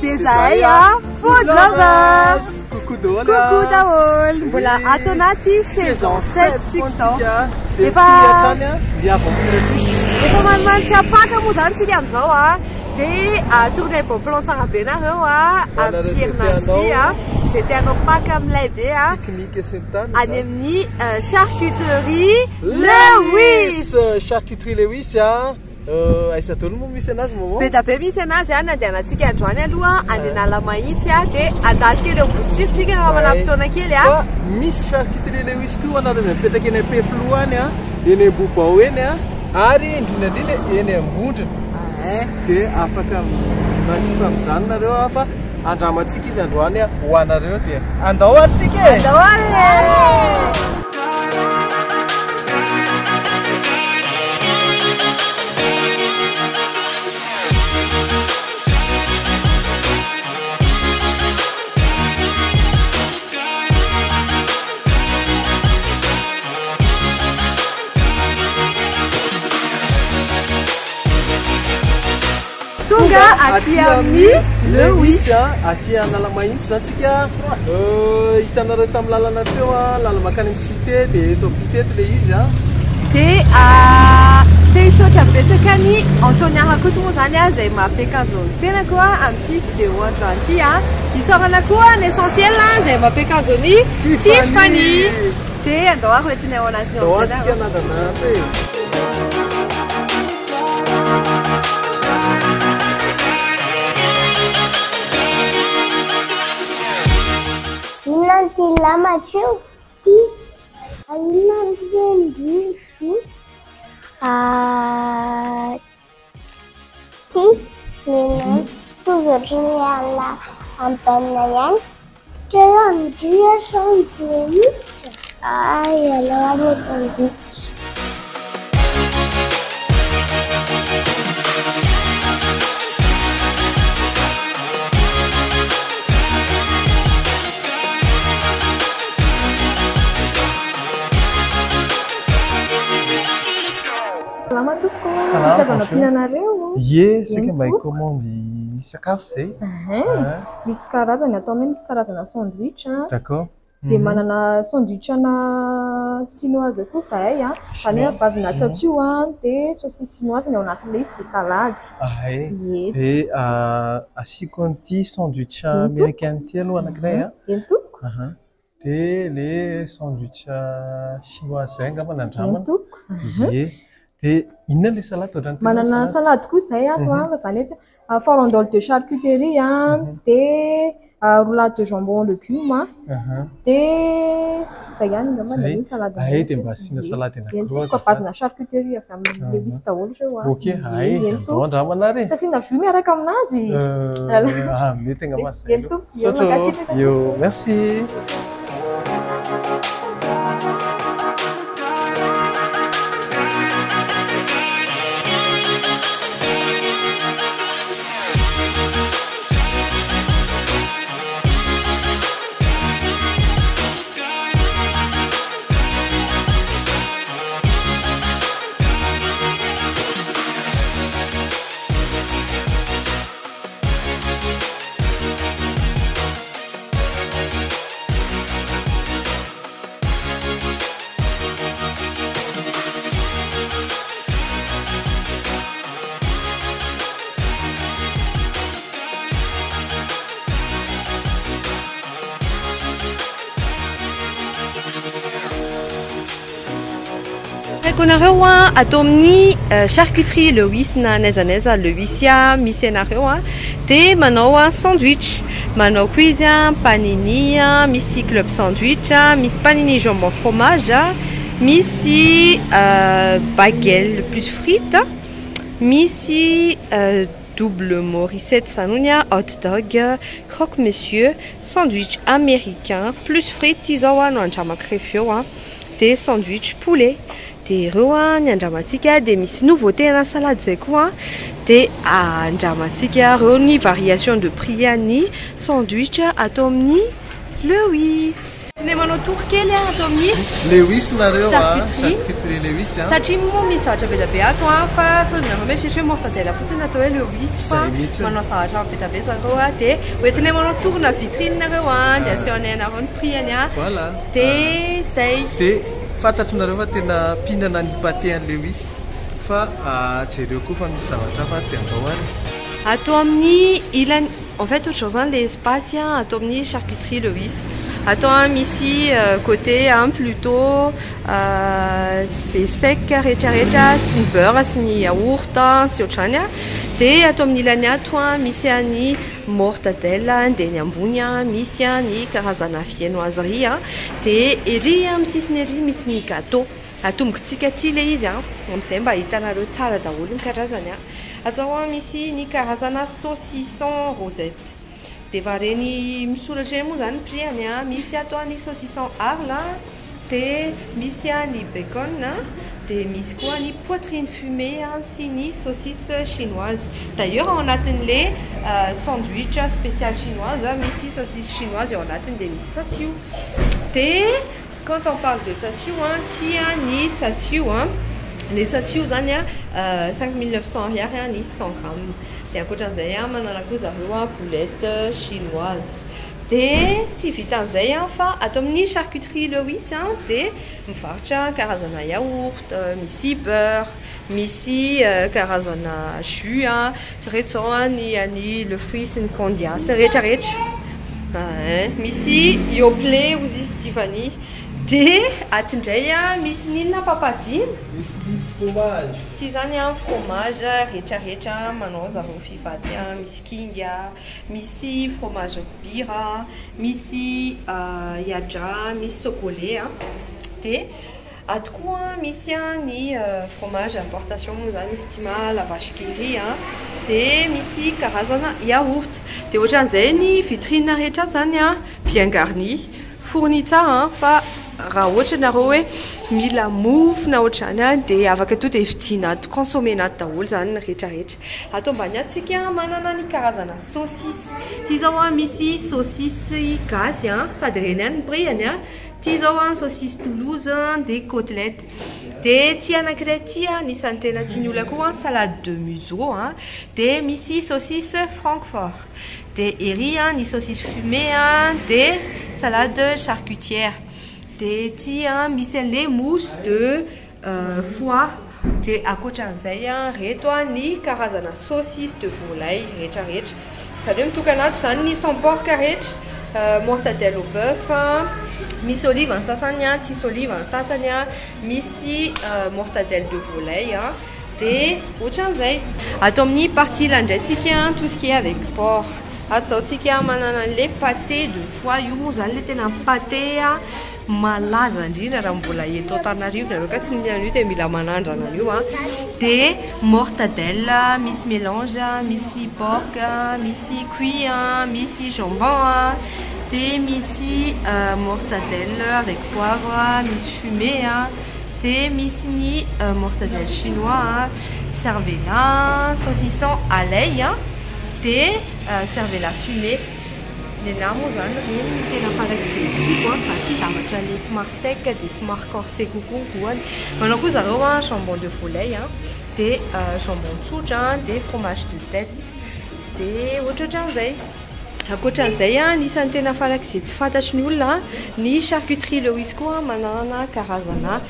Dia zahay a Food Lovers. Coucou daholo. Coucou daholo. Mbola ato anaty saison 7 tsika izao. Efa hatrany a miaventure tsika. Efa manimanitra paka moa zany tsika amin'izao a. Dia tournée bon plan tsara be nareo a amin'ity herinandro ity a. Izay te hanao paka milay be a. Pique-nique sy ny tany. Any amin'ny charcuterie Lewis. Charcuterie Lewis a. Aiza daholo moa misy anazy maman? Be dia be misy anazy a, nandehanantsika androany aloha any Analamahitsy a, dia handalo kely eo Amboditsiry tsika raha manam-potoana kely a. Fa misy charcuterie Lewis koa anareo izay mipetraka eny Ampefiloha any a, eny Ambohibao eny a, ary indrindra indrindra eny Ambondrona. Dia afaka manjifa amin'izany nareo a, fa andramantsika izy androany a, ho anareo dia andao ary tsika e! Andao ary e! Tonga aty amin'ny Lewis. Aty Analamahitsy zany tsika. Hitanareo tamin'ny lalana teo a, lalana mankany amin'ny cité dia eto ampita eto ilay izy a. Dia te hisaotra betsaka an'i Antonia Rakoto moa zany a, izay mampiakanjo ny tenako a amin'ity vidéo androany ity a. Isaorana koa ny Essentiel izay mampiakanjo ny Tiffany. Dia andao ary hoentinay ao anatiny ao Andao amin'izay antsika nareo. anandrana ato e. Inona no tian'i Lamatra io? Ty. Inona no tian-dry Zo? Ty. Nenay. Mitovy ohatran'ny ala ambanina ihany. Telo amby sandwich. Ay, aleo any sandwich. Salama tompoko, Salama, misy azo bonjour. anampiana anareo? Ie, saika mba Eny tompoko. hikomandy sakafo izay. Ahin, Misy karazany atao aminay, misy karazana sandwich. D'accord. Dia manana sandwich ana chinoise koa izahay. Izany hoe à base na tsatsio dia saucisse chinoise ny ao anatin'ilay izy dia salady. Ahay. Ie. Dia asiako an'ity sandwich Eny tompoko. américaine ity aloha anankiray a. Eny tompoko. Aha. Dia le sandwich chinoise izay angamba nandramana. Eny tompoko. Ie. Dia inona ilay salady ohatran'ny tena Manana salady koa izahay ato a, fa izany hoe farandole de charcuterie a, dia roulade de jambon légumes a, dia izay ihany angamba Izay. ny salady. Ahay dia mba asiana salady Eny anankiroa tompoko, à base-na charcuterie avy amin'ny Lewis daholo ireo a. Ok, ahay, Eny andao tompoko. andramana ary e. Tsy asiana jus miaraka aminazy? Ah, mety angamba izay Eny aloha. tompoko, eo Misaotra ô. mankasitraka Eo, tompoko. merci. Haiko anareo a, ato amin'ny charcuterie Lewis na n'aiza n'aiza Lewis a misy anareo a, dia manao a sandwich, manao koa izy a panini a, misy club sandwich a, misy panini jambon fromage a, misy baguette plus frites, misy Double Mauricette zany hono a, hot dog, croque monsieur, sandwich américain plus frites izao a no andramako rehefa eo a, dia sandwich poulet. Dia ireo a ny andramantsika, dia misy nouveauté ana salade zay koa, dia andramantsika ireo ny variation de prix an'ny sandwich atao amin'ny Lewis. Ne manao tour kely a atao amin'ny Lewis nareo a, Charcuterie. Charcuterie Lewis a. Satria moa misy zavatra be dia be ato a, fa sao dia nareo mieritreritra hoe mortadelle fotsiny atao hoe Lewis fa Zay mihitsy. Manao zavatra be dia be zareo a, dia hoentinay manao tour-na vitrine nareo a, dia asehonay anareo ny prix-any a. Voilà. Dia zay. Dia fantatro nareo fa tena mpihinana ny pâté an'i Lewis fa jereo koa fa misy zavatra hafa dia andao ary. Atao amin'ny ilany, en fait ohatr'izao zany le espace a, atao amin'ny charcuterie Lewis. Atao a misy côté a plutôt c'est sec rehetrarehetra sy ny beurre sy ny yaourt sy ohatr'izany a. Dia atao amin'ny ilany ato a misy any mortadelle, dia ny ambony a misy a ny karazana viennoiserie a, dia ery amin'ny sisiny ery misy ny gâteau. Atombokintsika aty le izy a, amin'izay mba hitanareo tsara daholo ny karazany a. Atao a misy ny karazana saucisson rosette. Dia efa reny misoratra eny moa zany ny prix-any a, misy ato a ny saucisson Arles, dia misy a ny bacon, dia misy koa ny poitrine fumée a sy ny saucisse chinoise. D'ailleurs ao anatin'le sandwich spécial chinoise misy saucisse chinoise ao anatiny, dia misy tsatsio. Dia quand on parle de tsatsio a, tia ny tsatsio a, le tsatsio zany a 5900 ariary a ny 100 grammes. Dia ankoatran'izay a manana koa zareo a boulette chinoise. Dia tsy vitan'izay a fa atao amin'ny charcuterie Lewis a dia mivarotra karazana yaourt, misy beurre, misy karazana jus a, reto zao a ny any le fruit sy ny candia sy rehetrarehetra. Misy Yoplait hozy izy Tiffany. Dia aty indray a misy n'inona papadina? Misy ny fromage. Ty zany a fromage rehetrarehetra manao zareo fivaty a, misy kinga, misy fromage bira, misy yadra, misy sokolé a. Dia ato koa misy a ny fromage importation moa zany izy ty ma la vache qui rit a, dia misy karazana yaourt. Dia ohatran'izay ny vitrine rehetra zany a, bien garni, fourni tsara a, fa raha ohatra nareo hoe mila mofo na ohatr'izany a, dia afaka to dia vidiana ato, consommer-na ato daholo zany ny rehetrarehetra. Ato ambany ato tsika manana ny karazana saucisse. Ty zao a misy saucisse gasy a, sady reny ihany ny prix-any a. Ty zao a saucisse Toulouse dia côtelette. Dia ty anankiray ty a anisan'ny tena tian'ny olona koa a, salade de museau a, dia misy saucisse Francfort. Dia ery a ny saucisse fumée a, dia salade charcutière. Dia ty a misy an'le mousse de foie. Dia ankoatran'izay a reto a ny karazana saucisse de volaille rehetrarehetra. Izany hoe mitokana ato zany ny sans porc rehetra, mortadelle au bœuf, misy olive ny sasany a, tsisy olive ny sasany a, misy mortadelle de volaille a, dia ohatran'izay. Ato amin'ny partie ila indray tsika tout ce qui est avec porc. Ato zao tsika manana an'le pâté de foie, io moa zany le tena pâté a malaza indrindra raha mbola eto Antananarivo nareo ka tsy mihinana io dia mila manandrana an'io a. Dia mortadelle misy mélange, misy porc, misy cuit, misy jambon, dia misy mortadelle avec poivre, misy fumé, dia misy ny mortadelle chinois, cervelas, saucisson à l'ail, dia cervelas fumé. Ny anahy moa zany reny no tena farak'izay tiako a, za tia zavatra le somary sec dia somary corsé kokoa ny goût-ny. Manao koa zareo a jambon de volaille a, dia jambon tsotra, dia fromage de tête, dia ohatrohatran'izay. Ankoatran'izay a, anisan'ny tena farak'izay tsy fantatry ny olona ny charcuterie Lewis koa manana karazana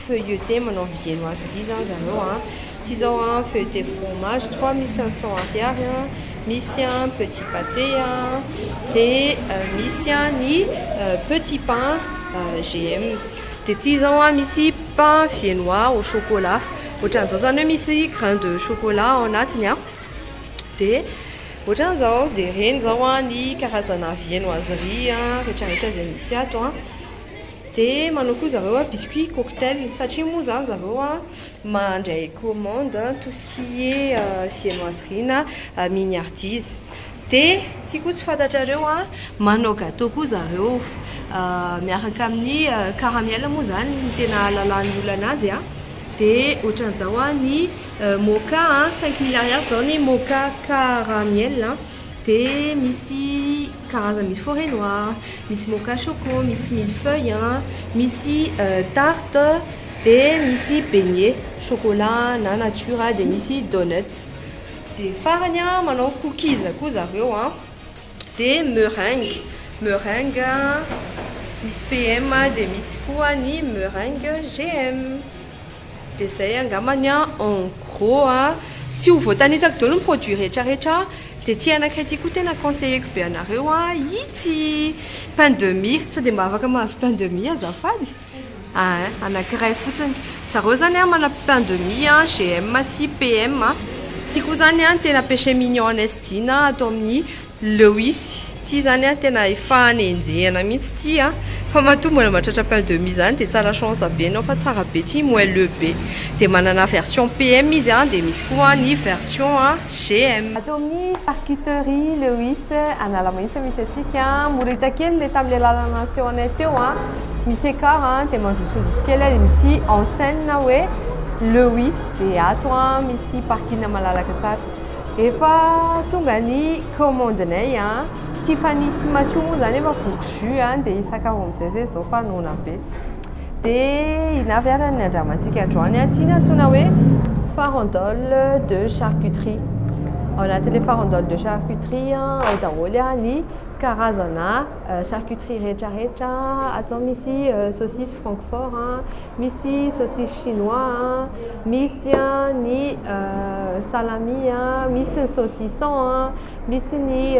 feuilleté manao viennoiserie zany zareo a. Ty zao a feuilleté fromage 3500 ariary a, misy a petit pâté a, dia misy a ny petit pain GM. Dia ty zao a misy pain viennois au chocolat. Ohatran'izao zany hoe misy grain de chocolat ao anatiny a. Dia ohatran'izao, dia reny zao a ny karazana viennoiserie a rehetrarehetra izay misy ato a. Dia manao koa zareo a biscuit cocktail satria moa zany zareo a mandray commande tout ce qui est viennoiserie na mignardise. Dia ty koa tsy fantatrareo a, manao gâteau koa zareo miaraka amin'ny caramel moa zany ny tena ahalalan'ny olona anazy a. Dia ohatran'izao a ny mocha a, 5000 ariary zao ny mocha caramel a. Dia misy karazana, misy forêt noire, misy mocha choco, misy millefeuille a, misy tarte, dia misy beignet chocolat na nature, dia misy donuts. Dia farany a manao cookies koa zareo a. Dia meringue, meringue misy PM, dia misy koa ny meringue GM. Dia zay angambany a en gros a, tsy ho voatanitako daholo ny produit rehetrarehetra. Dia ty anankiray ty koa tena conseilleko be anareo a, itsy pain de mie. Sao dia mba afaka mahazo pain de mie azafady? Ah, anankiray fotsiny. Zareo zany a mana pain de mie a GM sy PM a. Ty koa zany a tena péché mignon anay sy Dina atao amin'ny Lewis. Ty zany a tena efa anenjehana mihitsy ty a. Fa matoa mbola mahatratra pain de mie zany dia tsara chance be anao fa tsara be ty, moelleux be. Dia manana version PM izy a, dia misy koa ny version a GM. Atao amin'ny charcuterie Lewis Analamahitsy misy antsika. Mora hita kely le tamin'ilay lalana niseho anay teo a. Misy écart a, dia mandrosondroso kely a, dia misy enseigne hoe Lewis, dia ato a misy parking malalaka tsara. Efa tonga ny commande-nay a. Tiffany sy Mathieu moa zany efa voky jus a, dia hisakafo amin'izay zay zao fa noana be. Dia ina avy ary ny andramantsika androany a, ty ny antsoina hoe farandole de charcuterie. Ao anatin'ilay farandole de charcuterie a, ao daholo a ny karazana charcuterie rehetrarehetra. Atao misy saucisse francfort a, misy saucisse chinois a, misy ny salami a, misy ny saucisson a, misy ny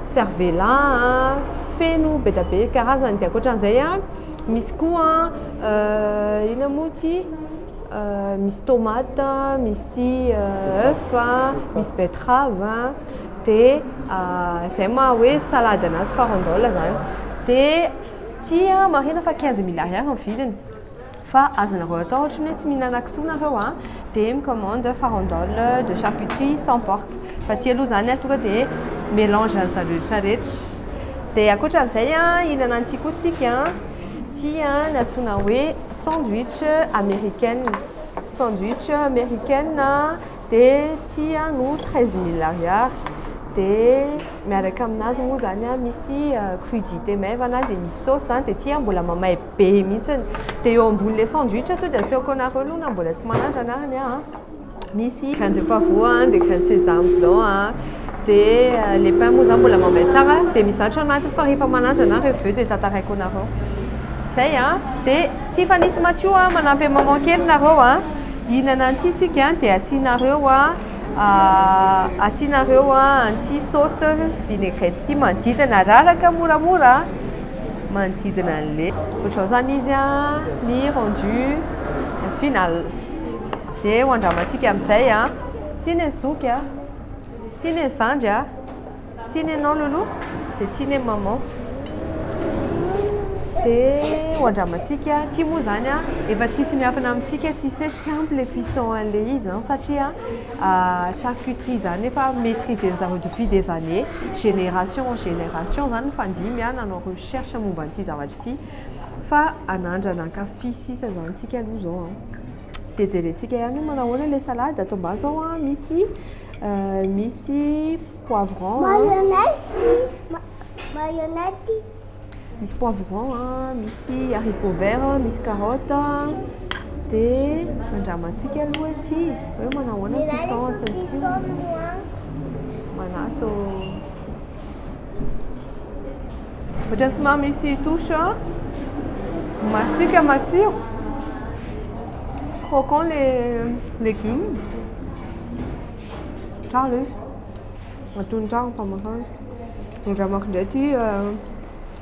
cervelas a, feno be dia be karazany. Dia ankoatran'izay a misy koa inona moa ty, misy tomate, misy œuf, misy betterave. Dia izay maha hoe salade anazy farandole zany. Dia ty a marihina fa 15000 ariary ny vidiny, fa azonareo atao ohatra ny hoe tsy mihinana kisoa nareo a, dia micommande farandole de charcuterie sans porc. Fa ty aloha zany a tonga dia mélange an'izany rehetrarehetra. Dia ankoatran'izay a hihinana an'ity koa tsika, ty a ny antsoina hoe sandwich américaine. Sandwich américaine dia ty a no 13000 ariary. Dia miaraka aminazy moa zany a misy crudité maivana, dia misy sauce a, dia ty a mbola mamay be mihitsiny. Dia eo ambonin'ilay sandwich to dia asehoko anareo aloha na mbola tsy manandrana ariny a. Misy graine de pavot a, dia graine de sésame blanc a, dia le pain moa zany mbola mamay tsara, dia misy zavatra anatiny fa rehefa manandrana rehefa avy eo dia tantaraiko anareo. Zay a. Dia Tiffany sy Mathieu a manampy maman kely nareo a, hihinana an'ity tsika dia asianareo a, asianareo a an'ity sauce vinaigrette ity manodidina, raraka moramora manodidina an'le. Ohatr'izao zany izy a ny rendu final. Dia ho andramantsika amin'izay a. Ty ny zoky a, ty ny zandry a, ty ny anao Lolo, dia ty ny maman. Dia ho andramantsika. Ty moa zany a efa tsisy miafina amintsika, tsisy hoe tsy ampy le cuisson an'le izy zany, satria charcuterie zany efa maîtriser zareo depuis des années, génération en génération zany nifandimby a nanao recherche momba an'ity zavatra ity. Fa anandrana ankafy sisa zany tsika aloha zao a. Dia jerentsika ihany hoe manao ahoana ilay salade. Ato ambany zao a misy poivron a. Mayonnaise ty. Mayonnaise ty. Misy poivron a, misy haricot vert, misy carotte. Dia andramantsika aloha ty hoe manao ahoana ny puissance ty. Manaso. Ohatran'ny somary misy touche masiaka matsiro. Croquant les légumes. Tsara ilay izy. Antonony tsara ny famoahana. Andramako indray ty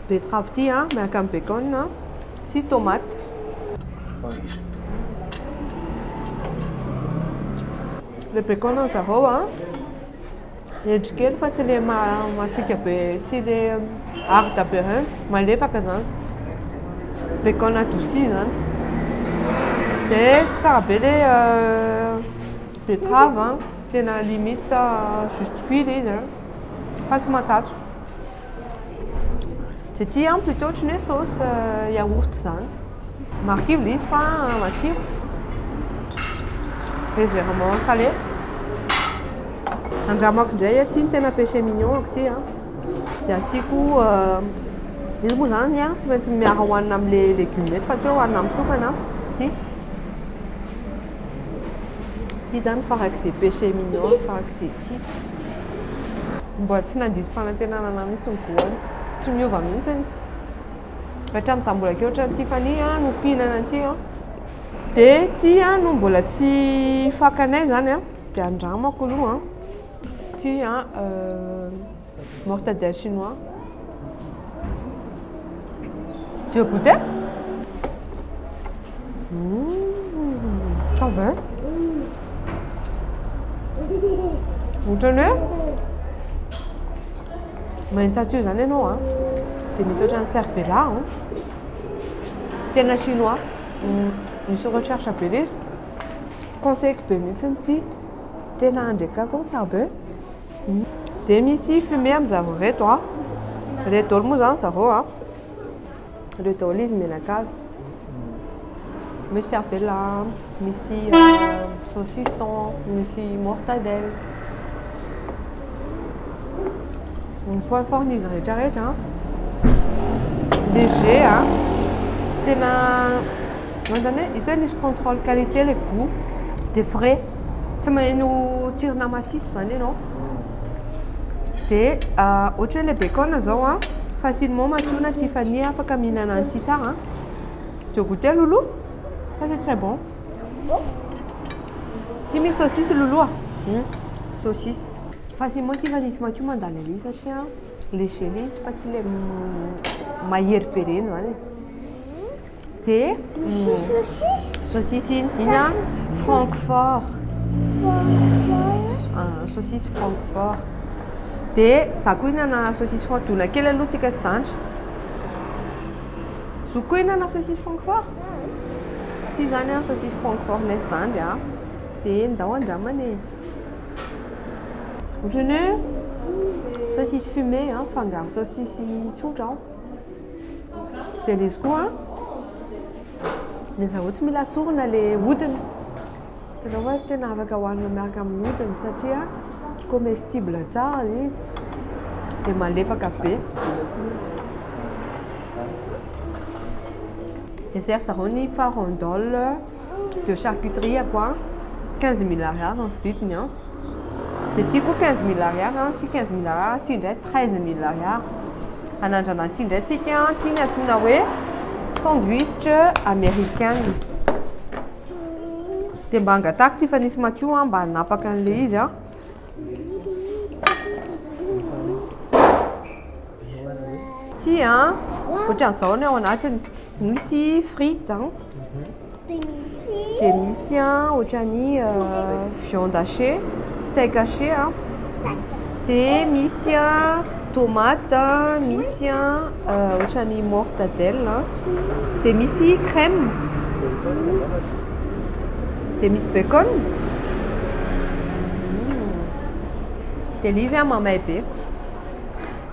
betterave ty a, miaraka amin'ny bacon sy tomate. Le bacon an zareo a hendry kely fa tsy le masiaka be, tsy le hard be ireny, malefaka zany. Bacon adouci zany. Dia tsara be le betterave a, tena limite juste cuit le izy a, fa tsy matsatso. Dia ity a plutôt ohatran'ny hoe sauce yaourt zany. Marikivy le izy fa matsiro. Légèrement salé. Andramako indray ity no tena péché mignon ako ity a. Dia asiako izy moa zany a tsy maintsy miara hohanina amin'le légume eto fa tsy hoe hohanina mitokana ity. Ity zany farak'izay péché mignon, farak'izay tiako. Mbola tsy nandiso fanantenana anahy mihitsy ny goût-ny. Tsy miova mihitsy. Hatramin'izaho mbola kely ohatran'ny Tiffany a no mpihinana an'ity a. Dia ity a no mbola tsy fakanay zany a. Dia andramako aloha a. Ity a mortadelle chinois. Tu veux goûter? Ça va? Ohatrany hoe maintsatsio zany ianao a. Dia misy ohatran'ny cervelat a. Tena chinois. Misy recherche be le izy. Conseilleko be mihitsy ity. Tena andrekako tsara be. Dia misy fumé amin'ny zareo reto a. Reto daholo moa zany zareo a. Reo daholo izy mianakavy. Misy cervelat, misy saucisson, misy mortadelle. Ny point fort n'izy rehetrarehetra léger a. Tena zany hoe hita hoe nisy contrôle qualité le goût. Dia frais. Tsy maheno tsirona masiso zany ianao. Dia ohatra hoe le bacon zao a, facilement Mathieu na Tiffany afaka mihinana an'ity tsara. Tu veux goûter Loulou? Ça c'est très bon. Ty misy saucisse Loulou a. Saucisse. Facilement Tiffany sy Mathieu mandany an'izy satria léger le izy fa tsy le mahery be reny zany e. Dia saucisse iny, iny a Francfort. Saucisse Francfort. Dia za koa hihinana saucisse Francfort. Dona kely aloha tsika sy zandry. Zo koa hihinana saucisse Francfort? Ty zany a saucisse Francfort nay sy zandry a. Dia ndao andramana e. Ohatrany hoe saucisse fumée a, fangaro saucisse tsotra. Dia le izy koa ny zareo tsy mila sorona le hodiny. Tena hoe tena afaka hohanina miaraka amin'ny hodiny satria comestible tsara izy dia malefaka be. Dessert zareo ny farandole de charcuterie quoi, 15 000 ariary ny vidiny a. Dia ty koa 15 000 ariary a, ty 15 000 ariary, ty indray 13 000 ariary. Anandrana an'ity indray tsika, ty ny antsoina hoe sandwich américaine. Dia mba angatahako Tiffany sy Mathieu a mba hanapaka an'le izy a. Ty a ohatran'izao ny ao anatiny. Misy frite a. Dia misy a ohatran'ny viande hachée, steak haché a. Dia misy a tomate, misy a ohatran'ny mortadelle, dia misy crème, dia misy bacon. Dia le izy a mamay be.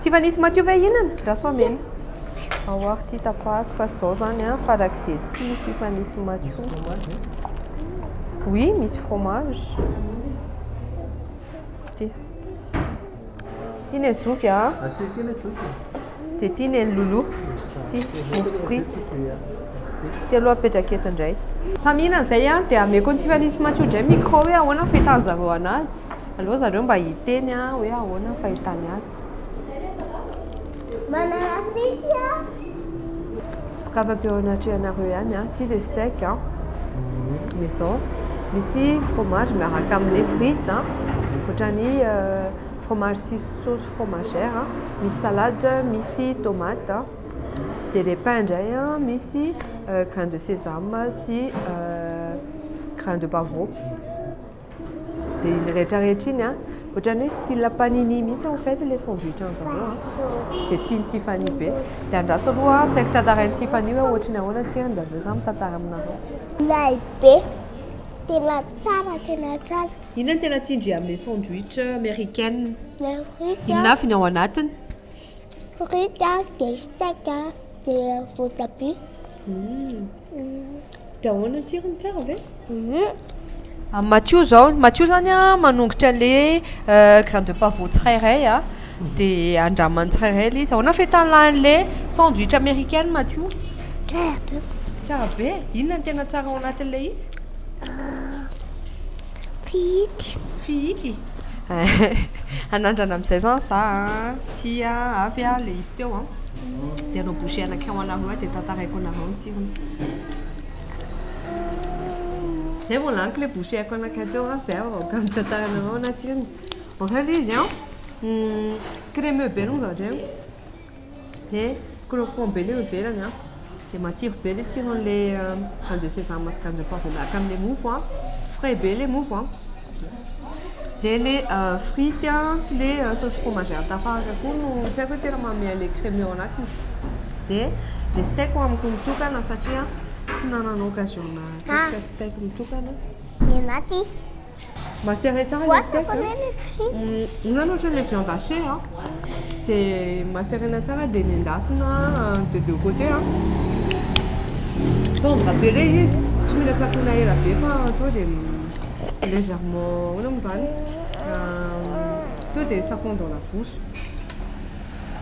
Tiffany sy Mathieu ve hihinana? Raso amena. Ao ary ty tapahako fa zao zany a farak'izay tia Tiffany sy Mathieu. Oui, misy fromage. Ty. Ty ny zoky a. Dia ty ny Loulou. Ty mousse frite. Ty aloha apetraka eto indray. Samy mihinana izay a, dia ameko ny Tiffany sy Mathieu indray micro hoe ahoana ny fahitany zareo anazy. Aloha zareo mba hiteny a hoe ahoana ny fahitany azy. Manana frite a. Sokafako eo anatrehanareo ihany a. Ty le steak a. Maison. Misy fromage miaraka amin'le frite a. Ohatran'ny fromage sy sauce fromagère a. Misy salade, misy tomate a. Dia le pain indray a misy grain de sésame sy grain de pavot. Dia iny rehetrarehetra iny a. Ohatran'ny hoe style panini mihitsy en fait le sandwich an'zareo a. Dia tian'i Tiffany be. Dia andraso aloha saiko tantarain'i Tiffany hoe ohatry ny ahoana tsirony dia avy eo za mitantara aminareo. Milay be. Tena tsara, tena tsara. Inona no tena tian-dry amin'ilay sandwich américaine? Le frite. Inona avy ny ao anatiny? Frite a, dia steak a, dia voatabia. Dia ahoana ny tsirony, tsara ve? Amin'i Mathieu izao, Mathieu izany a manongotra le grain de pavot tsirairay a, dia andramany tsirairay ilay izy. Ahoana fitalahan'ilay sandwich américaine Mathieu? Tsara be. Tsara be? Inona no tena tsara ao anatin'ilay izy? Fihity. Fihity? Hanandrana amin'izay izany za a, tia avy a ilay izy teo a. Dia hanao bouchée anankiray ho anareo aho dia tantaraiko anareo ny tsirony. Zay vao laniko ilay bouchée-ko anankiray teo a, zay vao afaka mitantara anareo ny tsirony. En fait ilay izy an, crémeux be aloha ny zavatra io. Dia croquant be ilay ivelany an, dia matsiro be ilay tsiron'ilay grain de sésame sy grain de poivre miaraka amin'ilay mofo an, frais be ilay mofo an. Dia ilay frite sy ilay sauce fromagère tafaraka koa no tsy haiko hoe tena manome an'ilay crémeux ao anatiny. Dia ilay steak hohaniko mitokana satria tsy nanana occasion nahatratra steak mitokana. Ny anaty. Macéré tsara ilay steak. Inona no ohatran'ilay viande hachée an. Dia macérena tsara dia nendasina de deux côtés an. Tendre be ilay izy, tsy mila tsakoina ela be fa tonga dia légèrement ahoana moa izany tonga dia ça fond dans la bouche.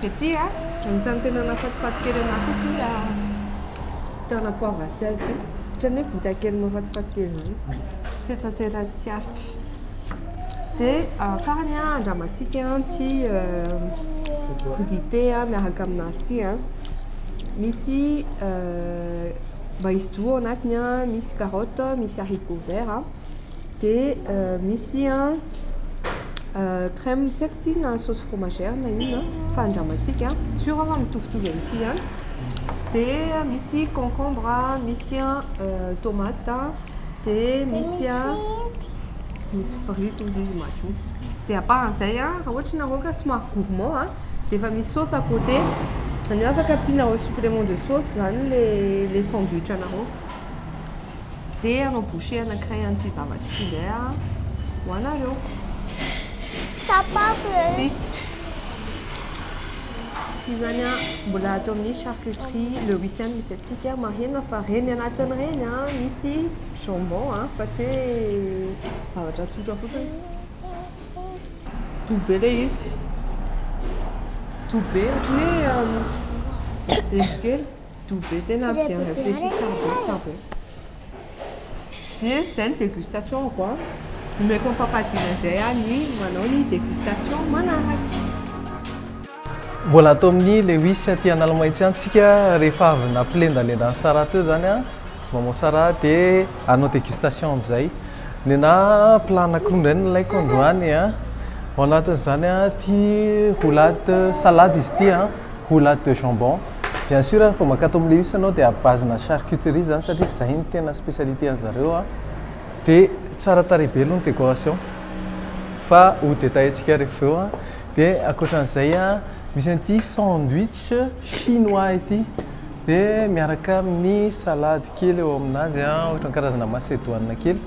Dia ity an, anisan'ny tena nahafatifaty kely anahy koa ity tena poivre à sel ity. Ohatran'ny hoe bota kely mahafatifaty kely izany. Tsetsatsetra tsy aritra. Dia farany an, andramantsika ity dite miaraka aminazy ity an. Misy maïs doux ao anatiny an, misy carotte, misy haricot vert an, dia misy crème tsy haiko ity na sauce fromagère na inona fa andramantsika, sûr aho fa mitovitovy amin'ity ihany. Dia misy concombre, misy tomate, dia misy misy frite hozy izy madio. Dia à part an'izay an, raha ohatra nareo ka somary gourmand an, dia efa misy sauce à côté. Izany hoe afaka ampianareo supplément de sauce izany le sandwich anareo. Dia hanao bouchée anankiray an'ity zavatra ity indray aho ho anareo. Ity. Ity izany an, mbola ato amin'ny charcuterie Lewis ihany misy antsika. Marihina fa ireny anatin'ireny an, misy jambon an, fa tsy hoe zavatra tsotra fotsiny. Doux be ilay izy. Doux be, ohatran'ny hoe hendry kely. Doux be, tena bien réfléchi, tsara be, tsara be. Dia izay ny dégustation quoi. Omeko an'i Papa Dina indray aho ny manao ny dégustation manaraka. Mbola ato amin'ny Lewis aty Analamahitsy ihany tsika rehefa avy nampilendalenda an'i Sarah teo izany an, Maman Sarah dia hanao dégustation amin'izay. Nenaha plat anankiroa indray no nalaiko androany an. Ao anatin'izany an, ity roulade salade izy ity an, roulade de jambon. Bien sûr rehefa mankato amin'ny Lewis ianao dia à base-na charcuterie izany satria izay no tena spécialité an'zareo an. Dia tsara tarehy be aloha ny décoration fa ho détailler-tsika rehefa avy eo an. Dia ankoatran'izay an, misy an'ity sandwich chinois ity. Dia miaraka amin'ny salade kely eo aminazy an, ohatran'ny karazana macédoine kely.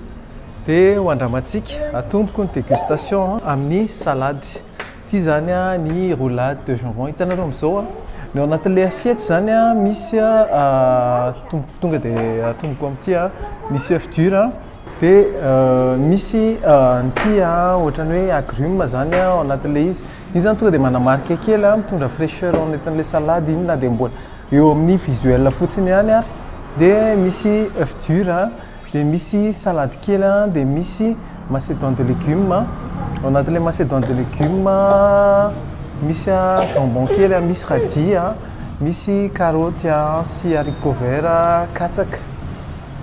Dia ho andramantsika, atomboko ny dégustation amin'ny salade. Ity izany an ny roulade de jambon, hitanareo amin'izao an, ny ao anatin'ilay assiette izany an misy tonga dia atomboko amin'ity an, misy oeuf dur an, dia misy an'ity an ohatran'ny hoe agrumes izany an ao anatin'ilay izy. Iny izany tonga dia manamarika kely an, mitondra fraicheur ao anatin'ilay salade iny na dia mbola eo amin'ny visuel fotsiny ihany ary. Dia misy oeuf dur an, dia misy salade kely an, dia misy macédoine de légumes an. Ao anatin'ilay macédoine de légumes misy jambon kely an, misy radis an, misy karaoty an sy haricot vert, katsaka.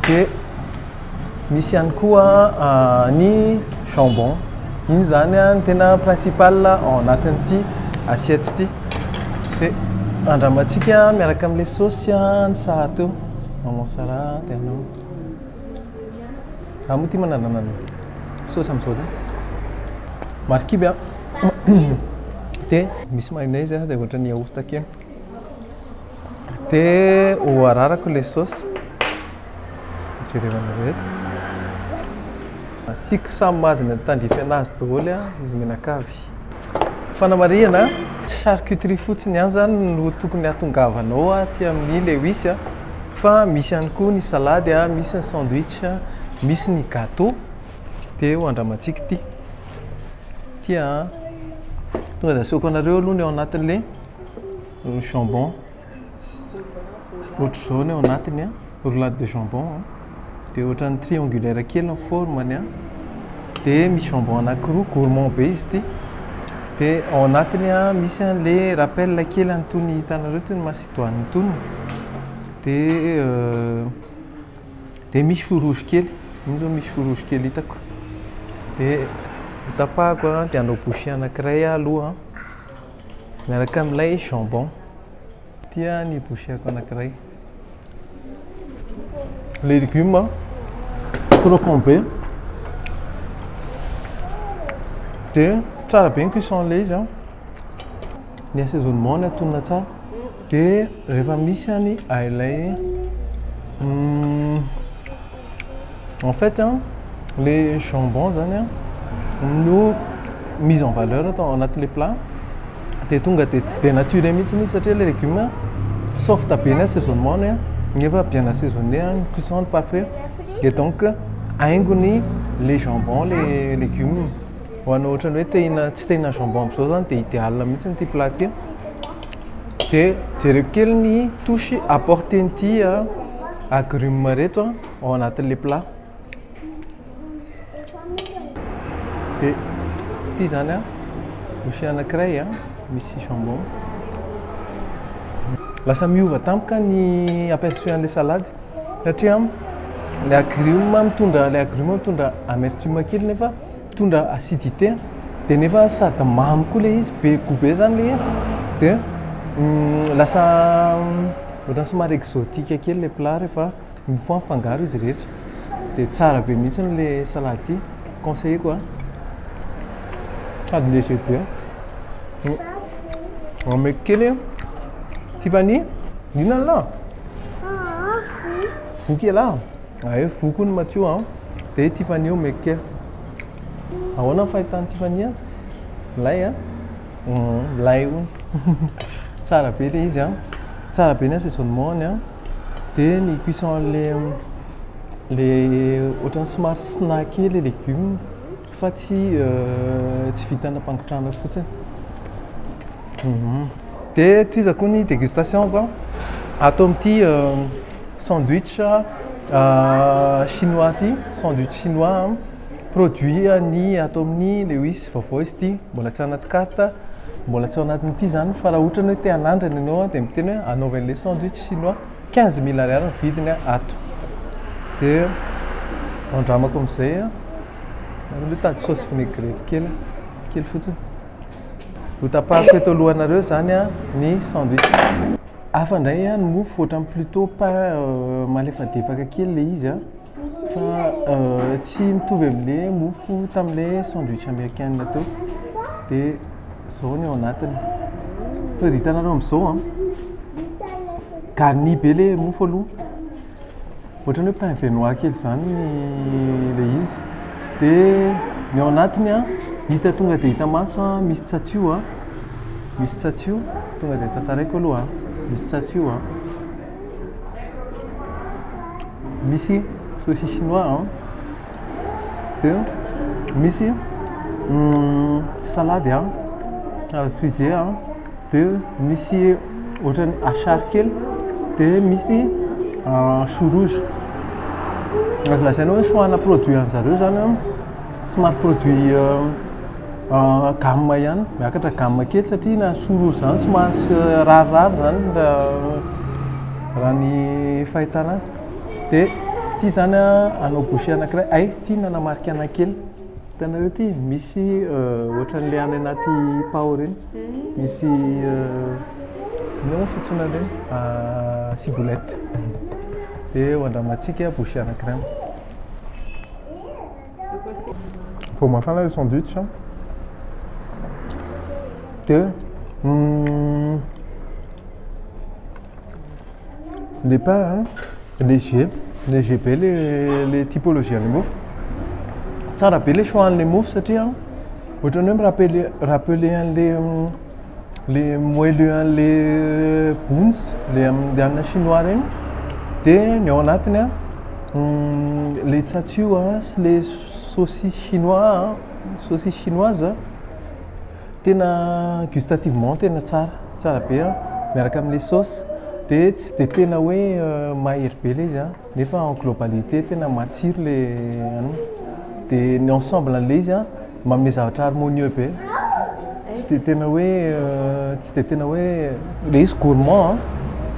Dia misy ihany koa ny jambon. Iny izany no tena principal ao anatin'ity assiette ity. Dia andramantsika miaraka amin'ilay saosy ny Sarah teo. Maman Sarah dia anao. Za moa tia manandrana saosy amin'izao dia. Marikivy a. Dia misy mayonnaise a, dia ohatran'ny yaourt kely. Dia ho ararako ilay sauce. Jerevanareo eto. Asiako samy mahazo ny tandrify anazy daholo a, izy mianakavy. Fanamarihana, charcuterie fotsiny ihany izany no tokony hahatongavanao aty amin'ny Lewis a, fa misy ihany koa ny salady a, misy ny sandwich, misy ny gâteau. Dia ho andramantsika ity. Ity a, tonga dia asehoko anareo aloha ny ao anatin'ilay jambon. Ohatr'izao ny ao anatiny a, roulade de jambon a. Dia ohatran'ny triangulaire kely ny forme-ny a. Dia misy jambon anankiroa, gourmand be izy ity. Dia ao anatiny a, misy an'ilay rappel kely an'itony hitanareo itony macédoine itony. Dia dia misy chou rouge kely, iny izao misy chou rouge kely hitako. Dia hotapahako a, dia hanao bouchée anankiray aho aloha miaraka amin'ilay jambon. Ity ny bouchée-ko anankiray. Les légumes croquant be. Dia tsara be ny cuisson an'ilay izy a. Ny assaisonnement ny atonina tsara. Dia rehefa misy any ilay en fait le jambon zany a no mise en valeur atao anatin'ilay plat. Dia tonga dia tsy dénaturé mihitsy izy satria ilay légume soft be ny assaisonnement-ny a, nefa bien assaisonné ny cuisson parfait. Et donc haingony le jambon le légume. Ho anao ohatran'ny hoe te hihina tsy te hihina jambon amin'izao zany dia idéal mihitsy ity plat ity. Dia jereko kely ny touche apporter-n'ity agrumes ireto ao anatin'ilay plat. Dia ity zany a, bouchée anankiray a, misy jambon. Lasa miova tampoka ny aperçu an'ilay salade satria ilay agrumes mitondra ilay agrumes mitondra amertume kely nefa mitondra acidité dia nefa sady mamy koa ilay izy, be goût be zany ilay izy dia lasa ohatran'ny somary exotique kely ilay plat rehefa une fois mifangaro izy rehetra. Dia tsara be mihitsy ilay salade ity, conseilleko a. Sady léger be. Omeko kely Tiffany, inona ny lahy? Voky ialahy? Ay, voky hono Mathieu a. Dia Tiffany omeko kely. Ahoana ny fahitan'i Tiffany azy? Milay a? Milay hono. Tsara be ilay izy a. Tsara be ny assaisonnement-ny a. Dia ny cuisson an'ilay le ohatran'ny somary snacké ilay légume fa tsy tsy vita nampangotrahana fotsiny. Dia tohizako koa ny dégustation ko ato amin'ity sandwich chinois ity, sandwich chinois produit ny ato amin'ny Lewis vaovao izy ity, mbola tsy anaty carte, mbola tsy ao anatin'ity izany fa raha ohatra hoe te hanandrana ianao dia miteny hoe anaovy an'ilay sandwich chinois, 15 000 ariary ny vidiny ato. Dia andramako amin'izay a, aloha hitady sauce vinaigrette kely, kely fotsiny. Hotapahako eto alohanareo izany a ny sandwich. Hafa indray ny mofo, ohatran'ny plutôt pain malefadefaka kely ilay izy a, fa tsy mitovy amin'ilay mofo tamin'ilay sandwich américaine teo. Dia izao ny ao anatiny. Tonga dia hitanareo amin'izao a, garni be ilay mofo aloha. Ohatran'ny hoe pain viennois kely izany ilay izy. Dia ny ao anatiny a, hita tonga dia hita maso a, misy tsatsio a, misy tsatsio, tonga dia tantaraiko aloha a, misy tsatsio a, misy saucisse chinois a, dia misy salade a, salade frisée a, dia misy ohatran'ny achard kely, dia misy chou rouge. Azo lazaina hoe choix-na produit an'zareo zany a, somary produit gamme ihany, miakatra gamme kely satria na chou rouge zany somary rarirary zany raha ny fahitana azy. Dia ity zany a hanao bouchée anankiray, hay ity nanamarika anahy kely, hitanareo ity misy ohatran'ilay any anaty pao ireny, misy inona moa fiantsoana an'ireny? Ciboulette. Dia ho andramantsika bouchée anankiray. Vao mafana ilay sandwich. Dia le pain léger, léger be le le typologie an'le mofo. Tsara be le choix an'le mofo satria ohatran'ny hoe mi-rappeler rappeler an'le le moelleux an'le buns le amin'ny hanina chinois regny. Dia ny ao anatiny a le tsatsio a sy le saucisse chinois, saucisse chinoise tena gustativement tena tsara, tsara be a miaraka amin'le sauce. Dia tsy dia tena hoe mahery be le izy a nefa en globalité tena matsiro le anona. Dia ny ensemble an'le izy a manome zavatra harmonieux be. Tsy dia tena hoe tsy dia tena hoe le izy gourmand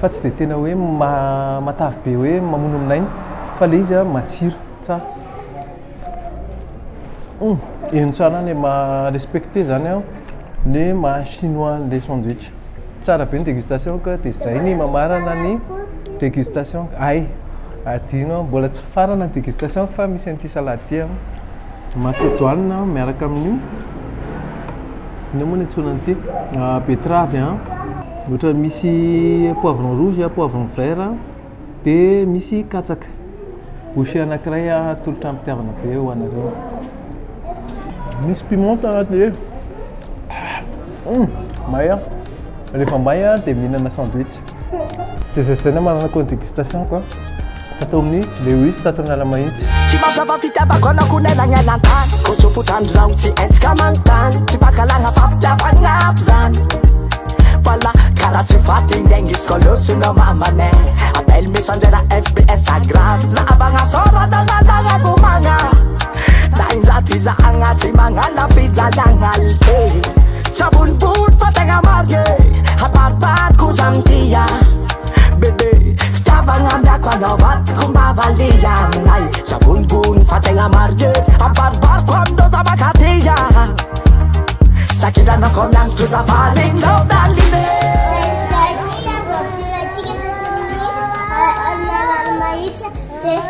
fa tsy dia tena hoe matavy be hoe mamono aminaina fa le izy a matsiro tsara. Eny tsara ny maha respecté zany a ny maha chinois le sandwich. Tsara be ny dégustation ka dia zay ny mamarana ny dégustation. Ay, adino mbola tsy farana ny dégustation fa misy an'ity salade ity a. Macédoine miaraka amin'io inona moa ny antsoina an'ity? Betterave a. Ohatra misy poivron rouge, poivron vert dia misy katsaka. Bouchée anankiray atolotra am-pitiavana be ho anareo. Misy piment anatin'ilay izy. May a. Rehefa may a dia mihinana sandwich. Dia zay zay no mamarana ny dégustation quoi. Tato amin'ny Lewis tato Analamahitsy. Tsy mampiava fitiavako anao ko nelañelan-tany Kotsofotrano zaho tsy haintsika manontany Tsy fankahalana fa fitiavana aby zany Voilà, karaha tsy faty ingaigny izy koa losonao mamane Appel messenger FB Instagram Zahavagna sora nagnalagna komagna Dahinjato izahagna tsy magnala fijaliagna alte Tsy ambonimbony fa tegna marigny Aparipariko za mitia Bébé, fitiavagna miako anao vadiko mba valia aminay Tsy ambonimbony fa tegna marigny Aparipariko aminao za mankatia Sakilanako mianitro za valinao daline Zay ny aventure antsika tato amin'ny Analamahitsy dia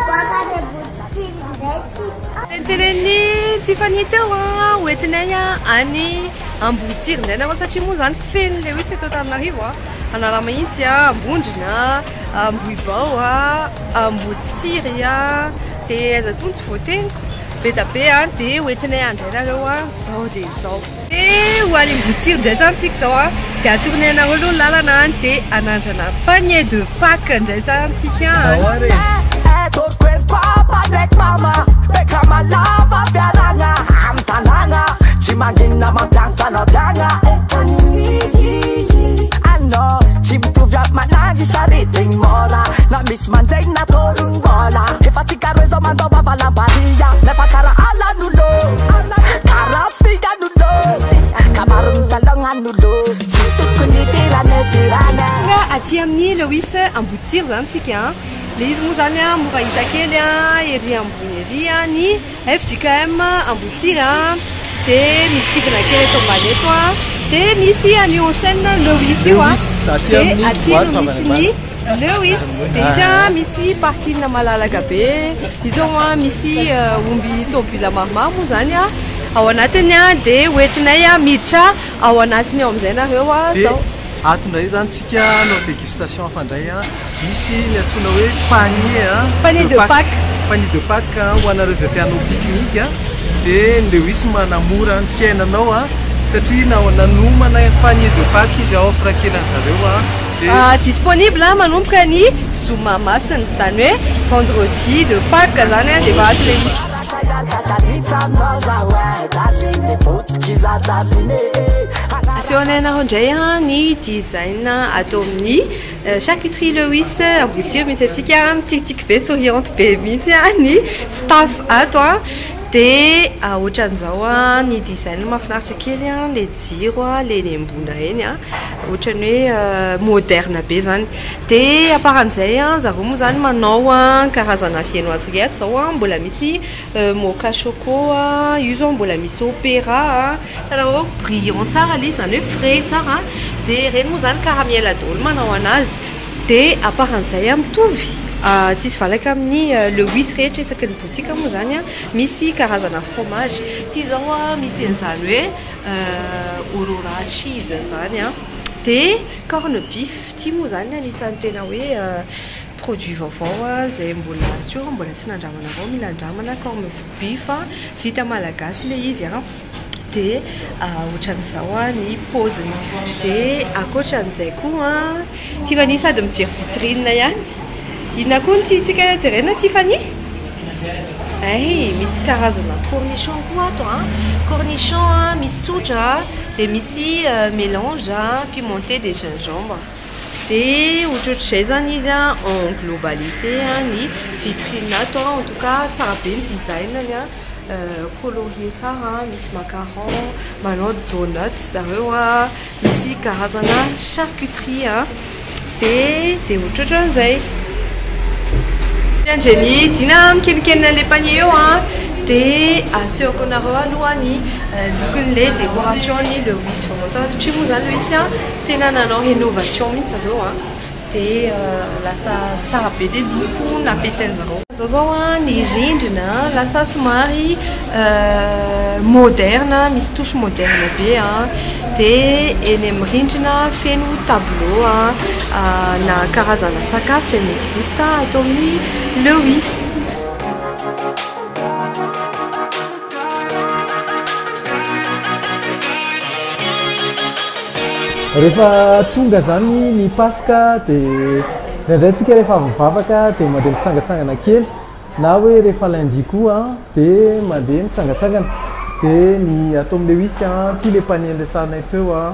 boaka any Amboditsiry indray tsika. Tenitenen'ny Tiffany teo a hoentinay a any Amboditsiry indray nareo satria moa zany feno Lewis eto Antananarivo a Analamahitsy a Ambondrona Ambohibao a Amboditsiry a dia aiza koa no tsy voateniko be da be a dia hoentinay andray nareo a zao dia zao. Dia ho any Amboditsiry indray zany tsika zao a dia atoronay anareo aloha ny lalana any dia anandrana panier de Pâques indray zany tsika any. Papa ndraiky mama Beka malava fiaragna Amy tanàgna Tsy magnino mampianatra anao tiagna Anao tsy mitovy amy malandy saretigny mora Na misy manjegny na torogny-bola Efa tsika roe zao mandao bavalam-baria Nefa karaha alan'olo Karaha tsy tian'olo Kamarony talôgnan'olo Tsisy tokony hidirana jirana. Tonga aty amin'ny Lewis Amboditsiry zany tsika a. Le izy moa zany a mora hita kely a ery ambony ery a ny FJKM Amboditsiry a dia midikidina kely eto ambany eto a dia misy an'io enseigne Lewis io a Lewis, aty dia amin'ny aty boîte no avy misy any ny ambany. Lewis dia izy a misy parking malalaka be izy ao a misy omby tômobila maromaro moa zany a ao anatiny a dia hoentinay a miditra ao anatiny ao amin'izay nareo a Dia zao. ato indray zany tsika hanao dégustation hafa indray a misy ny antsoina hoe panier a Panier de Pâques. Panier de Pâques a ho anareo izay te hanao pique-nique a dia ny Lewis manamora ny fiainanao a satria nanomana panier de Pâques izy ao offre kely an'zareo a dia Disponible a manomboka ny zoma masina zany hoe vendredi de Pâques zany a dia efa ato le izy. Asehonay anareo indray a ny design atao amin'ny charcuterie Lewis Amboditsiry misy antsika mitsikitsiky be souriante be mihitsy a ny staff ato a dia ohatran'izao a ny design mahafinaritra kely a le jiro a le eny ambony eny a ohatran'ny hoe moderne be zany dia aparan'izay a zareo moa zany manao a karazana viennoiserie ato zao a mbola misy mocha choco a io zao mbola misy opéra a hitanareo brillant tsara le izy zany hoe frais tsara dia ireny moa zany caramel daholo manao anazy dia aparan'izay a mitovy Tsisy valaka amin'ny Lewis rehetra isaky ny boutique moa zany a, misy karazana fromage. Ity zao a misy an'izany hoe Aurora cheese zany a. Dia corn beef, ity moa zany anisan'ny tena hoe produit vaovao a, izay mbola sûr mbola tsy nandramana avao, mila andramana corn beef a, vita malagasy ilay izy a. Dia ohatran'izao a ny paoziny. Dia ankoatran'izay koa a, Tiffany sady mijery vitrine ihany. Inona koa no tiantsika jerena Tiffany? Ay, misy karazana cornichon koa ato a. Cornichon a, misy tsotra, dia misy mélange a, pimenté de gingembre. Dia ohatrohatr'izay zany izy a, en globalité a, ny vitrine ato a. En tout cas, tsara be ny design-ny a. Colorié tsara, misy macaron, manao donuts zareo a, misy karazana charcuterie a. Dia ohatrohatran'izay. Andreny Dina mikenikenina le panier eo a, dia asehoko anareo aloha ny lokon'le décoration ny Lewis vaovao satria moa zany Lewis a tena nanao rénovation mihitsy zareo a, dia lasa tsara be le loko nampiasain'zareo. Zao zao a ny rindrina lasa somary moderne, misy touche moderne be a, dia eny amin'ny rindrina feno tableau a na karazana sakafo izay mi-existe ato amin'ny Lewis. Rehefa tonga zany ny Paska dia indraindray tsika rehefa avy mivavaka dia mandeha mitsangatsangana kely, na hoe rehefa lundi koa dia mandeha mitsangatsangana. Dia ny ato amin'ny Lewis a, ity le panier niresahanay teo a,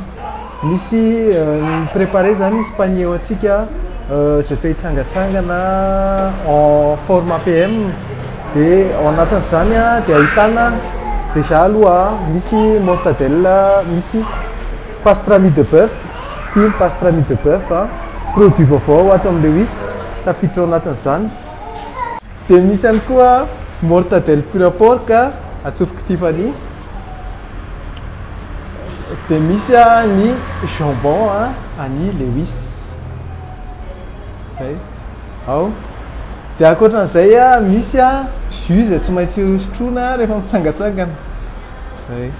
misy mi-préparer zany izy panier ho antsika izay te hitsangatsangana en forme PM. Dia ao anatin'izany a dia ahitana déjà aloha misy mortadelle, misy pastrami de bœuf, ity ny pastrami de bœuf a, produit vaovao ato amin'ny Lewis, tafiditra ao anatin'izany. Dia misy ihany koa mortadelle pure porc atsofok'i Tiffany. Dia misy ny jambon an'i Lewis. Zay. Ao. Dia ankoatran'izay a, misy a jus izay tsy maintsy sotroina rehefa mitsangatsangana. Zay.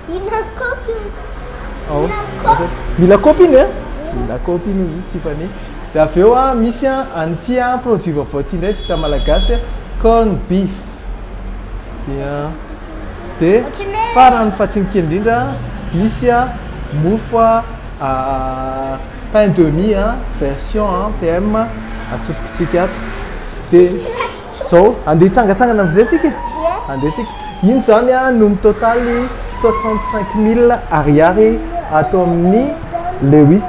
Mila kaopy io. Ao. Mila kaopy. Mila kaopy iny e? Mila kaopy iny hozy izy Tiffany. Dia avy eo a, misy a an'ity a produit vaovao ity indray vita malagasy a, corn beef. Dia dia farany fa tsy ny kely indrindra misy a mofo a pain de mie a version a PM atsofokintsika ato. Dia zao andeha hitsangatsangana amin'izay tsika? Andeha tsika. Iny zany a no mitotaly 65 000 ariary ato amin'ny Lewis.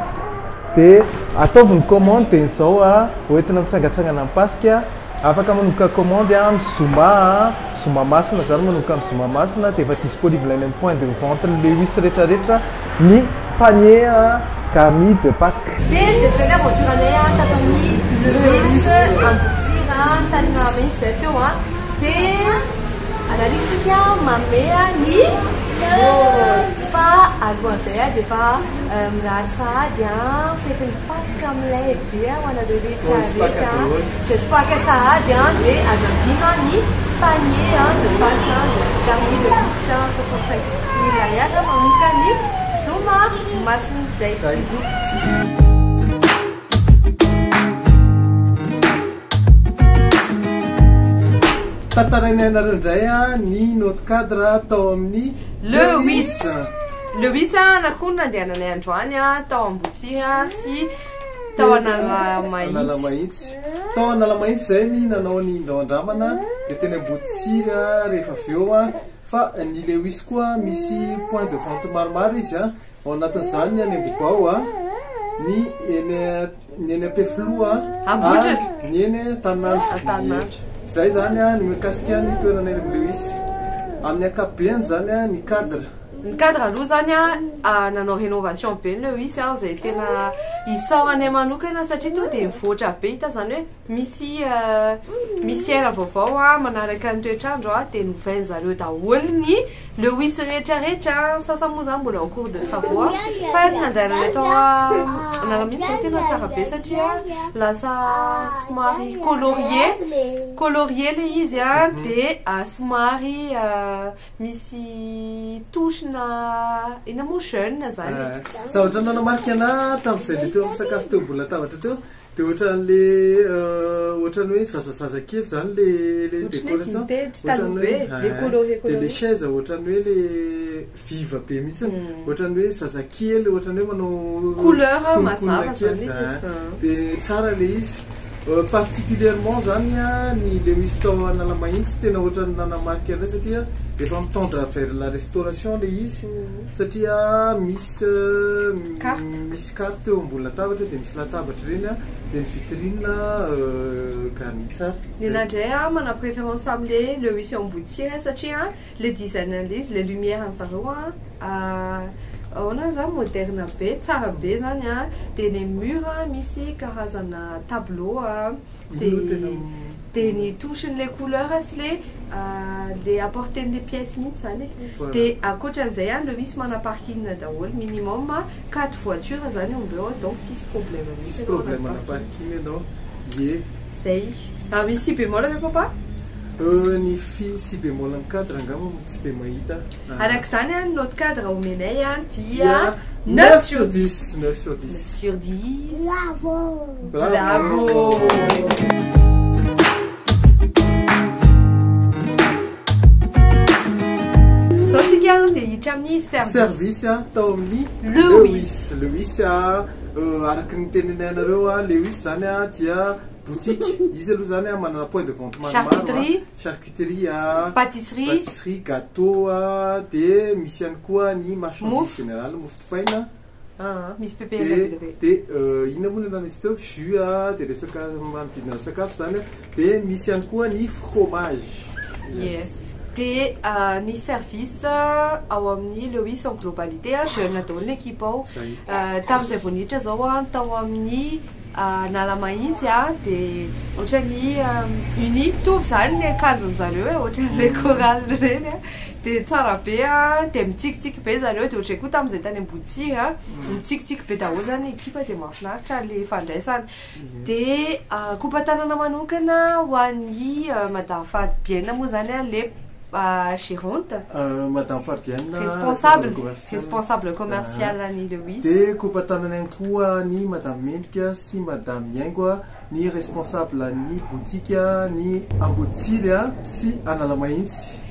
Dia ataovy ny commande dia izao a hoentina mitsangatsangana amin'ny Paska. Afaka manomboka commande amin'ny zoma a, zoma masina zany manomboka amin'ny zoma masina dia efa disponible any amin'ny point de vente ny Lewis rehetrarehetra ny panier garni de Pâques. Dia izay zay ny aventure anay tato amin'ny Lewis Amboditsiry tany Mahamihitsy zay teo a. Dia anariko isika manome ny vote fa alohan'izay dia efa mirary sahady fetin'ny Paska milay be ho anareo rehetra rehetra. Joyeux Pâques sahady dia aza adino ny panier de Pâques izay vita amin'ny Lewis 65 000 ariary manomboka ny zoma masin'izay. Bisous. Tantarainay anareo indray ny note cadre tao amin'ny Lewis. Lewis anakoa no nandehananay androany tao Ambotsiry sy tao Analamahitsy. Analamahitsy. Tao Analamahitsy zay ny nanao ny ndao andramana dia teny Ambotsiry rehefa avy eo a. Fa ny Lewis koa misy point de vente maromaro izy a. Ao anatin'izany ny any Ambohibao a, ny eny ny eny Ampefiloha Ambondrona. ary ny eny Antaninandro. Antaninandro. Zay zany a ny mikasika ny toerana eny amin'ny Lewis. Amin'ny ankapobeny zany a ny cadre. Ny cadre aloha zany a nanao rénovation be ny Lewis a, zay tena isaoranay manokana satria tonga dia mivoatra be hita zany hoe misy misy air vaovao a manaraka ny toetr'andro a, dia novain zareo daholo ny Lewis rehetra rehetra, ny sasany moa zany mbola en cours de travaux a, fa ny nandehananay tao Analamahitsy zao tena tsara be satria lasa somary colorié, colorié le izy a, dia somary Misy touche na inona moa jeune zany e. Zavatra nanamarika anah tamin'izay le teo amin'ny sakafo teo ambony latabatra teo dia ohatran'le ohatran'ny hoe zazazaza kely zany le le décoration. Vintage taloha be, le coloré coloré. Dia le chaise ohatran'ny hoe le vive be mihitsy, ohatran'ny hoe zazakely, ohatran'ny hoe manao couleur mazava zany izy. Dia tsara le izy. Particulièrement zany ny Lewis tao Analamahitsy tena ohatran'ny nanamarika anay satria efa mi-tendre vers la restauration le izy satria misy misy carte eo ambony latabatra dia misy latabatra ireny dia ny vitrine garnie tsara. Ny anah indray an manana préférence amle Lewis eo Amboditsiry satria le design an'le izy le lumière an'zareo an ahoana zany moderne be tsara be zany an de ny mur misy karazana tableau an de de ny touche n'le couleur sy le le apporter-n'le pièce mihitsy zany e de ankoatran'izay an le misy mana parking daholo minimum quatre voitures zany eo ambeo donc tsisy problème mihitsy Tsisy problème ana parking ianao ie. Zay. Misy si bémol ve papa? Ny fi si bémol amin'ny cadre angamba tsy dia mahita. Araka izany ny note cadre omenay dia 9 sur 10. 9 sur 10. 9 sur 10. Bravo. Bravo. Zao tsika dia hiditra amin'ny service. Service tao amin'ny Lewis. Lewis araka ny teneninay anareo Lewis zany dia boutique. Izy aloha zany manana point de vente maromaro. Charcuterie. Charcuterie, Pâtisserie. Pâtisserie, gâteau, dia misy ihany koa ny marchandise Mofo. générale, mofo dipaina. Misy PPL be dia be. Dia inona moa ny anaran'izy teo? Jus, dia resaka manodidina ny sakafo zany. Dia misy ihany koa ny fromage. Yes. Dia ny service ao amin'ny Lewis en globalité, jeune daholo ny équipe ao. Zay. Tamin'izay vao niditra zao tao amin'ny Analamahitsy dia ohatran'ny uni mitovy zany ny akanjon-jareo e, ohatran'ilay chorale ireny dia tsara be dia mitsikitsiky be zareo, dia ohatran'ny koa tamin'izay tany Amboditsiry mitsikitsiky be daholo zany ny ekipa dia mahafinaritra le fandraisana. Dia kopa-tanana manokana ho an'i Madame Fabienne moa zany le gérante. Madame Fabienne, Responsable, responsable commercial. responsable commercial an'i Lewis. Dia kopa-tanana ihany koa ny Madame Mendrika sy Madame Mihaingo, ny responsable ny boutique ny Amboditsiry sy Analamahitsy.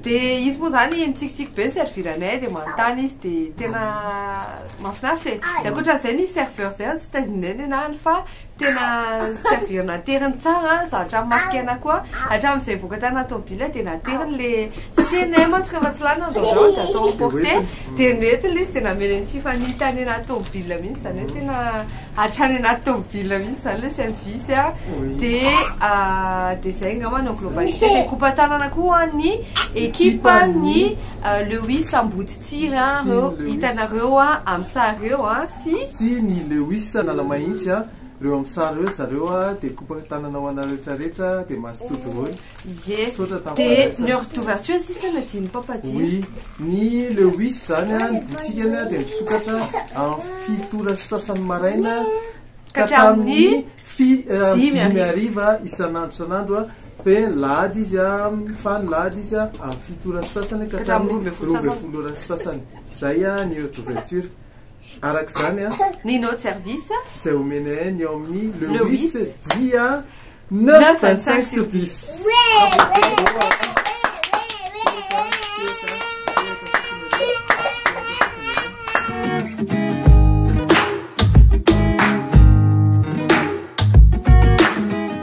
Dia izy moa zany nitsikitsiky be ny serviranay dia manontany izy dia tena mahafinaritra e. Dia ankoatran'izay ny serveur zay tsy tadidinay ny anarany fa tena servir nateriny tsara, zavatra marika anahy koa hatramin'izay voaka tanaty tomobile dia nateriny le, satria nay mantsy rehefa tsy lany androandroany dia atao emporter, dia nentiny le izy dia namely an'i Tiffany tany anaty tomobile mihitsy, izany hoe tena hatrany anaty tomobile mihitsy izany le service a. Dia dia izay angamba no globalité. Dia kopa-tanana koa ny équipe ny Lewis Amboditsiry a, ireo hitanareo amin'ny sary ireo a, sy Sy ny Lewis Analamahitsy a, ireo amin'ny sary ireo zareo a, dia kopa-tanana ho anareo rehetra rehetra, dia mazotoa daholo. Ie. Misaotra tamin'ny Dia fandraisana. ny heure d'ouverture sisa no adinon'i Papa Dino. Oui, ny Lewis zany a, ny botikany a dia misokatra amin'ny fito ora sy sasany maraina Ka hatramin'ny dimy dimy hariva isan'andro isan'andro a, fe ny lahady izy a, fa ny lahady izy a amin'ny fito ora sy sasany ka Hatramin'ny hatramin'ny roa ambin'ny folo roa ambin'ny folo ora sy sasany. Izay a ny heure d'ouverture. Araka izany a, Ny note service. izay omenay ny ao amin'ny Lewis Lewis. dia 9,25 sur 10.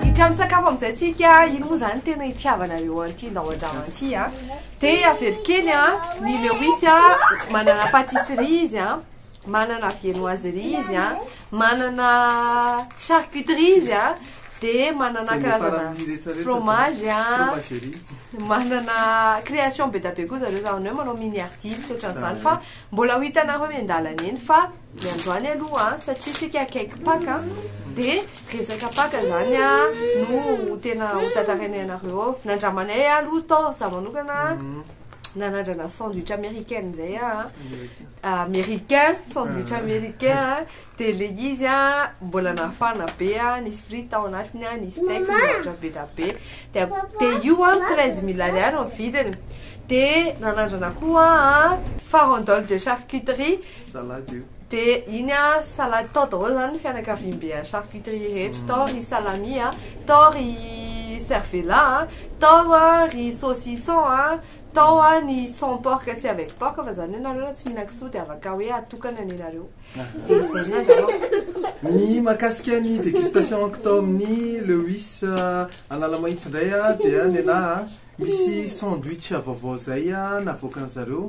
Hiditra amin'ny sakafo amin'izay tsika, ino moa izany tena itiavanareo an'ity ndao andrama ity a? Dia avelo kely a, ny Lewis a, manana pâtisserie izy a, manana viennoiserie izy a, manana charcuterie izy a. Dia manana karazana fromage a, manana création be dia be koa zareo, zany hoe manao miniardise sy ohatran'izany fa mbola ho hitanareo miandalana eny fa ny androany aloha a, satria isika akaiky Paka dia resaka Paka zany a no tena ho tantarainay anareo ao. Nandramanay aloha tao, za manokana nanandrana sandwich américaine zay a, américain, sandwich américain a. Dia le izy a, mbola nafana be a, nisy frite tao anatiny a, nisy steak, nisy zavatra be da be. Dia dia io a, 13 000 ariary ny vidiny. Dia nanandrana koa a, farandole de charcuterie. Salade io. Dia iny a, salade tao daholo zany ny fianakaviambe an'ny charcuterie rehetra. Tao ry salami a, tao ry cervelas a, tao a ry saucisson a, tao a ny sans porc sy avec porc fa zany hoe nareo raha tsy mihinan-kisoa dia afaka hoe atokana ny anareo. Dia izay no nandrahoako. Ny mahakasika ny dégustation-ko tao amin'ny Lewis Analamahitsy indray dia ny anahy misy sandwich vaovao izay navoakan zareo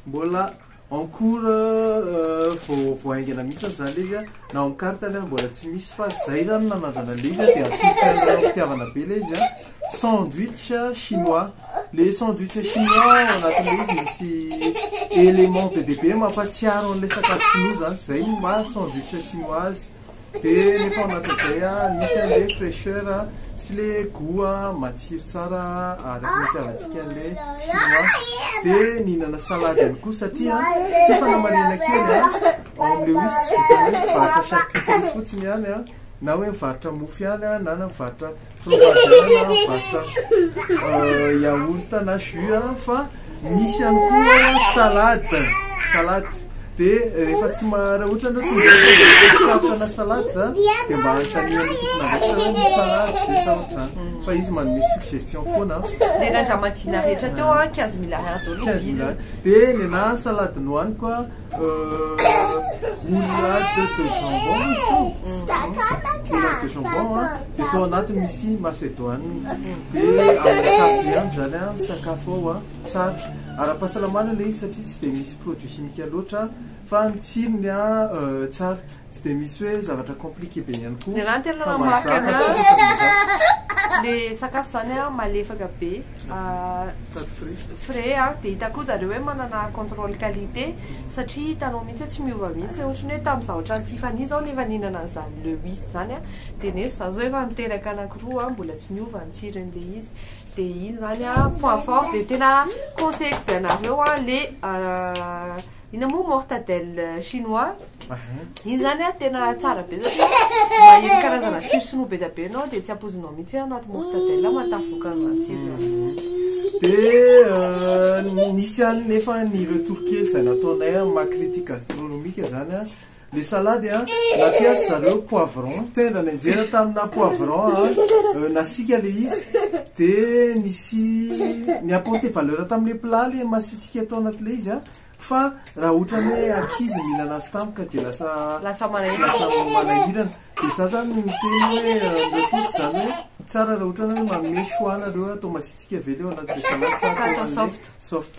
mbola en cours vao vao haingana mihitsy izany ilay izy na ao amin'ny carte ary mbola tsy misy fa zay zany nanandrana ilay izy dia atolotra anareo fitiavana be ilay izy sandwich chinois. Le sandwich chinois ao anatin'ilay izy misy élément be dia be mampatsiaro an'ilay sakafo sinoa zany, zay no maha sandwich chinois azy. Dia nefa ao anatin'izay misy an'ilay fraîcheur sy le goût matsiro tsara araka ny itiavantsika an'ilay chinois. Dia nihinana salade ihany koa satria ity fanamarihana kely ao amin'ilay izy tsy vitan'ny hoe mivarotra charcuterie fotsiny ihany na hoe mivarotra mofo ihany na mivarotra fromage na mivarotra yaourt na jus fa misy ihany koa salade, salade dia rehefa tsy raha ohatra nareo tonga eo na salade za dia mba anontanian'ny tompon'andraikitra hoe misy salade ve sa ohatr'izany fa izy manome suggestion foana. Le nandramadina rehetra teo a, 15 000 ariary daholo ny vidiny. Dia nenaha salade nohaniko a. Roulade de jambon izy teo. Roulade de jambon a, dia tao anatiny misy macédoine. Dia amin'ny ankapobeny zany a, ny sakafo ao a, tsara. Ara-pahasalamana ilay izy satria tsy dia misy produit chimique loatra fa ny tsirony a tsara. Tsy dia misy hoe zavatra compliqué be ihany koa. Ny anahy tena Fa namarika mazava anahy. tsara sady mazava. Le sakafo zany a malefaka be. Sady frais. Frais a, dia hita koa zareo hoe manana contrôle qualité satria hitanao mihitsy hoe tsy miova mihitsy ohatran'ny hoe tamin'izaho ohatran'ny Tiffany zao nefa nihinana an'izany Lewis zany a, dia nefa izaho zao efa niteraka anankiroa a, mbola tsy niova ny tsiron'ilay izy. Dia iny zany a point fort, dia tena conseilleko be anareo a le inona moa mortadelle chinois. Iny zany a tena tsara be satria maheno karazana tsiro sinoa be dia be ianao dia tsy ampoizinao mihitsy hoe anaty mortadelle mahatafavoaka an'izany tsiro izany. Dia nisy ihany nefa ny retour kely izay nataonay amin'ny maha critique gastronomique zany a, le salade a nampiasa zareo poivron, sendra nianjera tamina poivron a, nasiaka le izy dia nisy ni-apporter valeur tamin'le plat le masiatsiaka tao anatin'le izy a. Fa raha ohatrany hoe ankizy mihinana azy tampoka dia lasa Lasa manahirana. lasa manahirana. Dia za zany miteny hoe retour zany hoe tsara raha ohatrany hoe manome choix nareo atao masiatsiaka ve le ao anatin'le salade sa Sa atao atao soft. soft.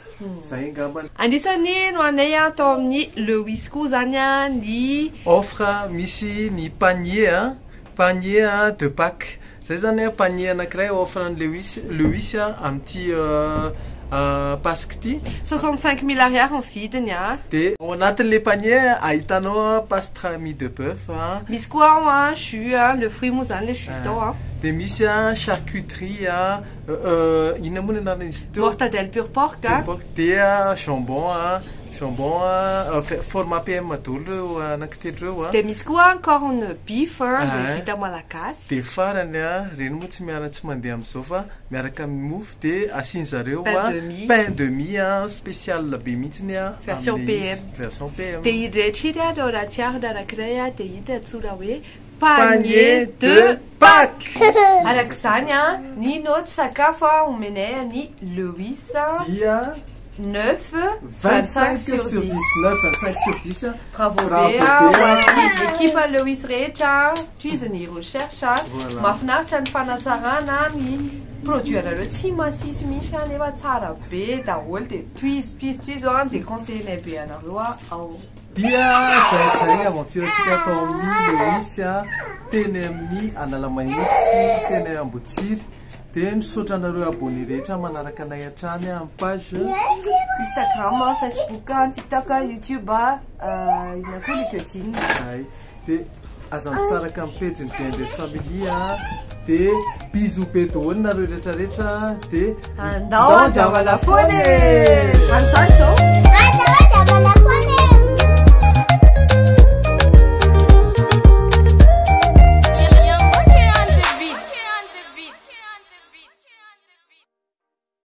Zay angambany. Anisan'ny nohanay tao amin'ny Lewis koa zany a ny Offre misy ny panier a, panier a de Pâques. Zay zany a panier anankiray offre an'i Lewis, Lewis a amin'ity Paska ity. 65 000 ariary ny vidiny a. Dia ao anatin'le panier ahitanao a pastrami de bœuf a. Misy koa ao a jus a, le fruit moa zany le jus tao a. Dia misy a charcuterie a, inona moa ny anaran'izy teo? Mortadelle pur porc a. Pur porc. Dia jambon a, jambon a, format PM daholo ireo anankitelo ireo a. Dia misy koa corn beef a, izay vita malagasy. Dia farany a, ireny moa tsy miara tsy mandeha amin'izao fa miaraka amin'ny mofo dia asian'zareo Pain a de mie. pain de mie a spécial be mihitsiny a Version amin'ilay izy. PM. Version PM. Dia indrehitr'iny a reo raha tiarina anankiray a dia hita antsoina hoe Panier panier de de Pâques. Araka izany a, ny note sakafo a omenay an'i Lewis a Dia 9 25 25 sur sur 10. 10. 9 25 sur 10 a. Bravo Bravo be a be ho a. an'ny équipe Lewis rehetra, tohizo ny recherche a. Voilà. Mahafinaritra ny fanatsarana ny produit anareo tsy masiso mihitsy a nefa tsara be daholo dia tohizo tohizo tohizo a dia conseillenay be anareo a ao. Dia zay zay ny aventure antsika atao amin'ny Lewis a, teny amin'ny Analamahitsy sy teny Ambotsiry. Dia misaotra anareo abonné rehetra manaraka anay hatrany amin'ny page Instagram, Facebook, TikTok, YouTube, inona koa LinkedIn. Ay, dia aza misaraka amin'ny pejin'ny DNDS Family a. Dia bisous be daholo nareo rehetra rehetra dia Andao andramana foana e! An'izany izao. Andao andramana.